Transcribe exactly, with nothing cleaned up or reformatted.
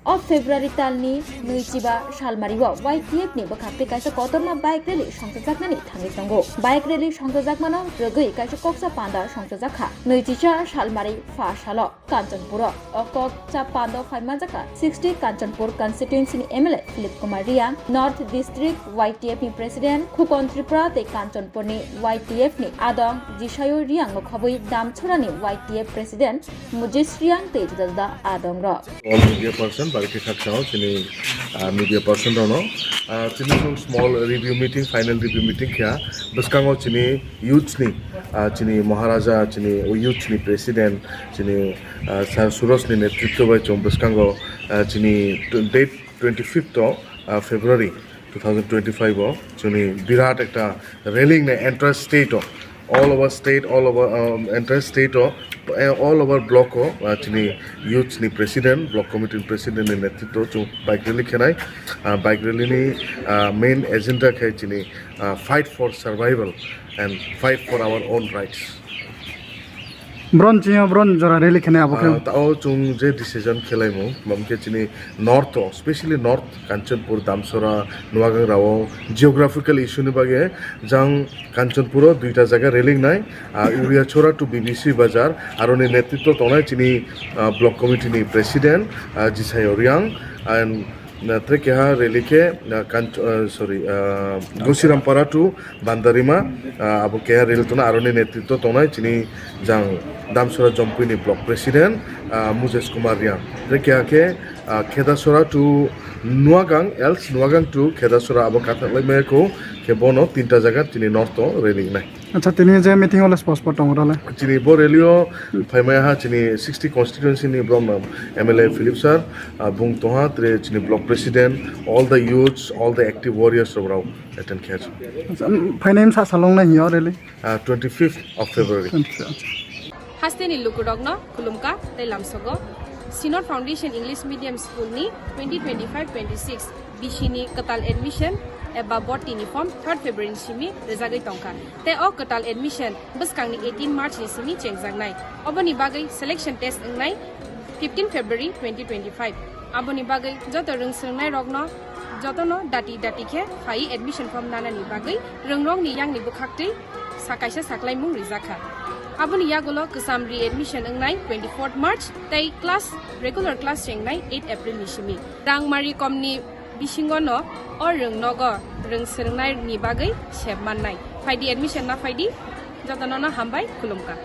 O February talni nwichiba salmario Y T F ni bwkhak tei kaisa kotorma bike rally songchajaknani thangwi tongo. Bike rally songchajakmano rwgwi kaisa koksa panda songchajak kha. Nwichisa salmari pha salo Kanchanpuro o koksa pando phai manjakha sixty Kanchanpur constituency ni M L A Philip Kumar Reang, North District Y T F ni President Khukon Tripura tei Kanchanpurni Y T F ni adong Jisayo Reang no khobwi Damchorani Y T F President Mujis Reang tei juda juda adongrok. All media person, bari khe khakchangno chini, ah, media person rokno. Ah, chini chwng small review meeting, final review meeting kha. Bwskango chini youths ni, ah, chini Maharaja, chini o youths ni president, chini, ah, Sir Suraj ni netritwo bai chwng bwskango, ah, chini tw-, date twenty-fifth o, ah, February two thousand twenty-five o chini birat ekta rally ni entire state o, all over state, all over, um, entire state o, eh, all over block o, ah, chini youths ni president, block committee ni president ni netritwo chwng bike rally khenai. Ah, bike rally ni, ah, main agenda khai chini, ah, fight for survival and fight for our own rights. Bron chini bron jora rally khene abo khe. Ah, tao chwng je decision khelaimung, mamkhe chini north o, specially north Kanchanpur, Damsora, Nuagang rao geographical issue ni bagwi jang Kanchanpur o duita jaga rally nai, ah, Uriachora to B B C Bazar, aroni netritwo tongnai chini, ah, block committee ni president, ah, Jisayo Reang, and Na, tei keha rally khe, na, Kanch-, ah, sorry, ah, Gosirampara to Bandarima, ah, abo keha rally tongna, aroni netritwo tongnai chini jang Damsora Jompui ni block president, ah, Mujesh Kumar Reang. Tei keha khe, ah, Khedasora to Nuagang, else Nuagang to Khedasora abo kathaklai maya kho khe bono tinta jaga chini north o rally nai. Acha, tini je meeting ole spot spot tongo rale. Chini bo rally o phaimaya ha chini sixty constituency ni brom M L A Philip sir, ah, bung tongha tre chini block president, all the youths, all the active warriors rok rao attend khe. Acha, um, phainai sa salong nai hiyo rally. Ah, twenty-fifth of February. Acha, acha. Hasteni lukurokno khulumkha tei lamsogo. Synod Foundation English Medium School ni twenty twenty-five twenty-six B C ni kwtal admission eba bhorti ni form third February ni simi rwjagwi tongkha. Tei o kwtal admission bwskangni eighteen March ni simi chengjaknai. Oboni bagwi selection test wngnai fifteen February twenty twenty-five. Aboni bagwi joto rwng swrwngnairokno jotono dati dati khe phaiwi admission form nanani bagwi rwngrokni yakni bwkhaktwi sa kaisa saklaimung rijakha. Aboni yagulo kwcham re-admission wngnai twenty-fourth March tei class, regular class chengnai eight April ni simi. Rangmari komni bisingono o rwng nogo rwng swrwngnaini bagwi sep mannai. Phaidi, admission na phaidi, jotonono hambai, khulumkha.